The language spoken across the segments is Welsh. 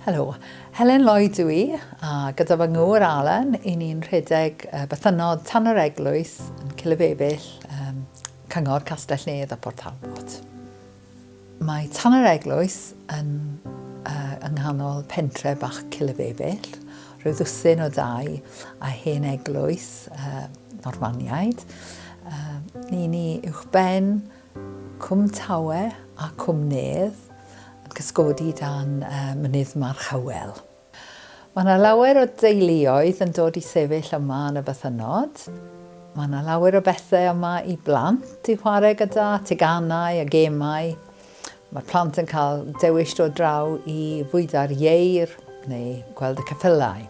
Helo, Helen Lloyd dw i, a gyda fy ngŵr Alan, i ni'n rhedeg bythynnod Tan yr Eglwys yn Cilybebyll, um, Cyngor Castell Nedd a Port Talbot. Mae Tan yr Eglwys yn, uh, yng nghanol pentre bach Cilybebyll, rhyw ddwsin o dai a hen eglwys uh, Normaniaid. Uh, ni ni uwchben Cwm Tawe a Cwm Nedd yn cysgodi dan Mynydd March Hywel. Mae yna lawer o deuluoedd yn dod i sefyll yma yn y bythynnod. Mae yna lawer o bethau yma i blant i chwarae gyda, teganau a gemau. Mae'r plant yn cael dewis dod draw i fwyda'r ieir neu gweld y ceffylau.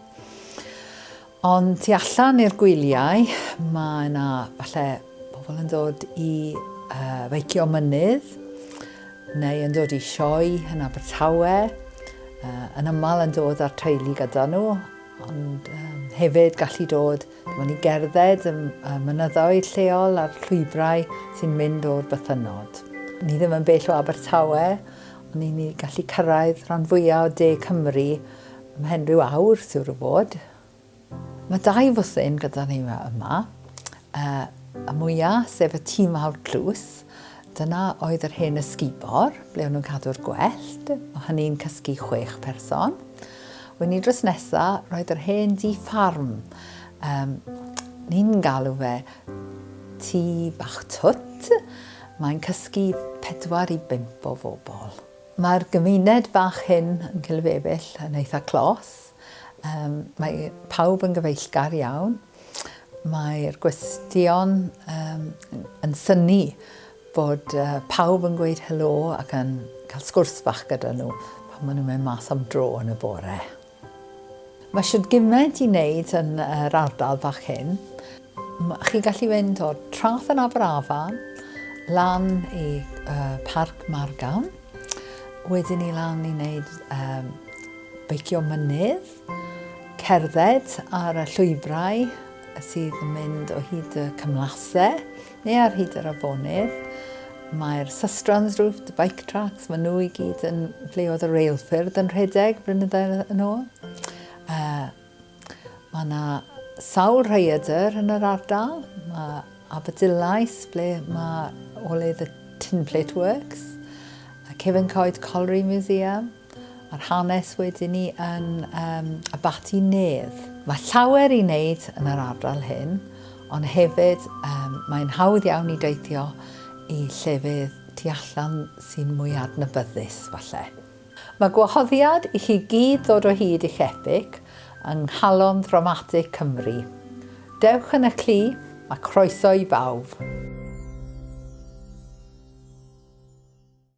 Ond tu allan i'r gwyliau, mae yna falle pobl yn dod i uh, feicio mynydd, neu yn dod i sioe yn Abertawe, uh, yn aml yn dod â'r teulu gyda nhw, ond um, hefyd gallu dod dim ond i gerdded y, y mynyddoedd lleol a'r llwybrau sy'n mynd o'r bythynnod. Ni ddim yn bell o Abertawe, ond ni'n ni gallu cyrraedd rhan fwyaf o De Cymru Ymhen rhyw awr, siwr o fod. Mae dau fwthyn gyda ni yma. Uh, y mwyaf, sef y tŷ mawr tlws, dyna oedd yr hen ysgubor, ble o'n nhw'n cadw'r gwellt. Mae hynny'n cysgu chwech person. Wyn ni dros nesa, roedd yr hen dŷ ffarm. Um, ni'n galw fe tŷ bach twt. Mae'n cysgu pedwar i bump o bobl. Mae'r gymuned fach hyn yn Cilfebyll yn eitha clos. Um, mae pawb yn gyfeillgar iawn. Mae'r gwestion um, yn synnu bod uh, pawb yn gweud helo ac yn cael sgwrs fach gyda nhw pan maen nhw'n mynd mas am dro yn y bore. Mae shwd gymaint i wneud yn yr ardal fach hyn. Chi'n gallu fynd o'r traeth yn Aberafan lan i uh, Parc Margam, wedyn i lan i wneud um, beicio mynydd, cerdded ar y llwybrau sydd yn mynd o hyd y cymlasau neu ar hyd yr afonydd. Mae'r Sustrans Route, the bike tracks, maen nhw i gyd yn ble oedd y reilffyrdd yn rhedeg blynyddoedd yn ôl. Uh, mae yna sawl rhaeadr yn yr ardal. Mae Aberdulais, ble mae olydd y Tinplate Works, y Cefn Coed Colliery Museum, A'r hanes wedyn ni yn um, Abaty Nedd. Mae llawer i wneud yn yr ardal hyn, ond hefyd um, mae'n hawdd iawn i deithio i llefydd tu allan sy'n mwy adnabyddus falle. Mae gwahoddiad i chi gyd ddod o hyd i'ch epic yng nghalon ddramatig Cymru. Dewch yn y clu, mae croeso i bawb.